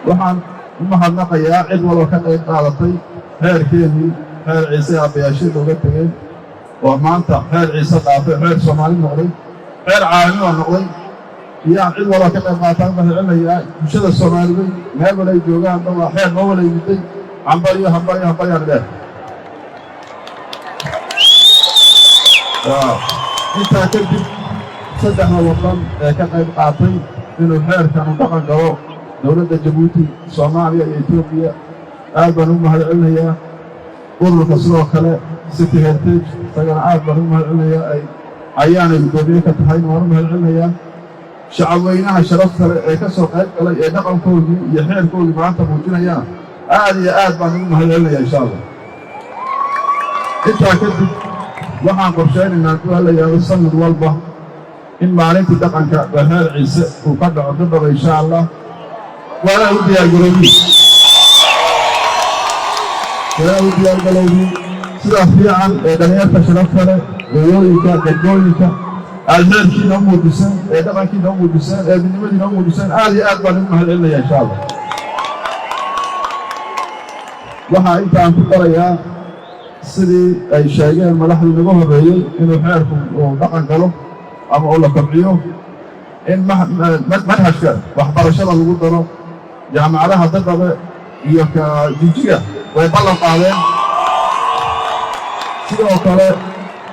Waxaan u mahadnaqayaa cid walba ka qayb qaadatay xeerkeennii, Xeer Ciise, aabbayaasheed looga tegeen, oo maanta Xeer Ciise dhaafay, xeer Soomaali noqday, xeer caalami oo noqday. Iyaan cid walba ka qayb qaataan mahad celinayaa. Bulshada Soomaaliday meel walay joogaanba waa xeer noo wala yimiday. Hambalyo, hambalyo, hambalyaan dheer. Intaa kadib, saddexda waddan ee ka qayb qaatay inuu xeerkanu dhaqan galo, dowladda Jabuuti, Soomaaliya iyo Etoobiya, aad baan ugu mahad celinayaa. Ururka sidoo kale City Heritage, isagana aad baan ugu mahad celinayaa, ay ayaanay guddoomiye ka tahayna waan u mahad celinayaa. Shacabweynaha sharafta leh ee ka soo qayb galay ee dhaqankoodii iyo xeerkoodii maanta muujinayana aad iyo aad baan ugu mahad celinayaa, insha Allah. Intaa kadib, waxaan qorshaynaynaa, hadduu Alla yidhaahdo, sanad walba in maalintii dhaqanka Xeer Ciise uu ka dhaco Dirdhaba, insha Allah. Waana u diyaargarowdiin, waana u diyaargarowdiin sidaa fiican ee dhalinyarta sharafta leh, hooyooyinka, gabdhooyinka, aad xeerkiina u muujiseen, ee dhaqankiina u muujiseen, ee midnimadiina u muujiseen, aad iyo aad baan ugu mahad celinaya, insha Allah. Waxaa intaan ku darayaa, sidii ay sheegeen madaxdii naga horreeyey, inuu xeerku uu dhaqan galo ama uu la kobciyo, in manhajka waxbarashada lagu daro. Jaamacadaha Dirdhabe iyo ka Jijiga way ballan qaadeen, sidoo kale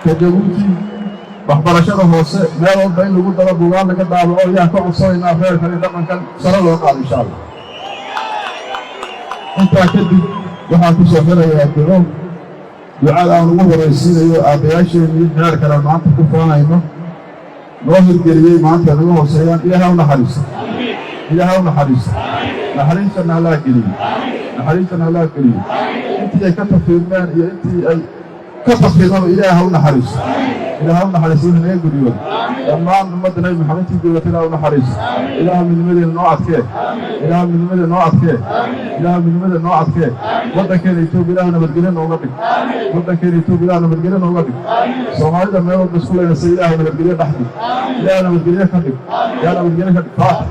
ka Jabuuti waxbarashada hoose meel walba in lagu daro, buugaan laga daabaco ayaan ka codsanaynaa, xeerkan iyo dhaqankan sare loo qaado, insha Allah. Intaa kadib, waxaan ku soo xirayaa duco. Ducada aan ugu horaysiinayo aabbayaasheenii xeerkana maanta ku faanayno noo hirgeliyey, maanta naga hooseeyaan. Ilaaha u naxariiso, Ilaaha u naxariiso, naxariistana Allaa geliyo, naxariistana Allaa geliyo. Intii ay ka tafiirmeen iyo intii ay ka tafiirmaba Ilaaha u naxariiso, Ilaaha u naxariiso. Wixii naga guriyooda, dhammaan ummadda Nabi Maxamed intii joogata, Ilaah u naxariiso. Ilaaha midnimadeena noo adkee, Ilaaha midnimadeena noo adkee, Ilaaha midnimadeena noo adkee. Waddankeena Etoobiya Ilaahu nabadgelyo nooga dhig. Waddankeena Etoobiya Ilaahu nabadgelyo nooga dhig. Soomaalida meel walba isku leynaysa Ilaahu nabadgelyo dhex dhig, Ilaahu nabadgelyo ka dhig, yaa nabadgelyo ka dhig. Faatix.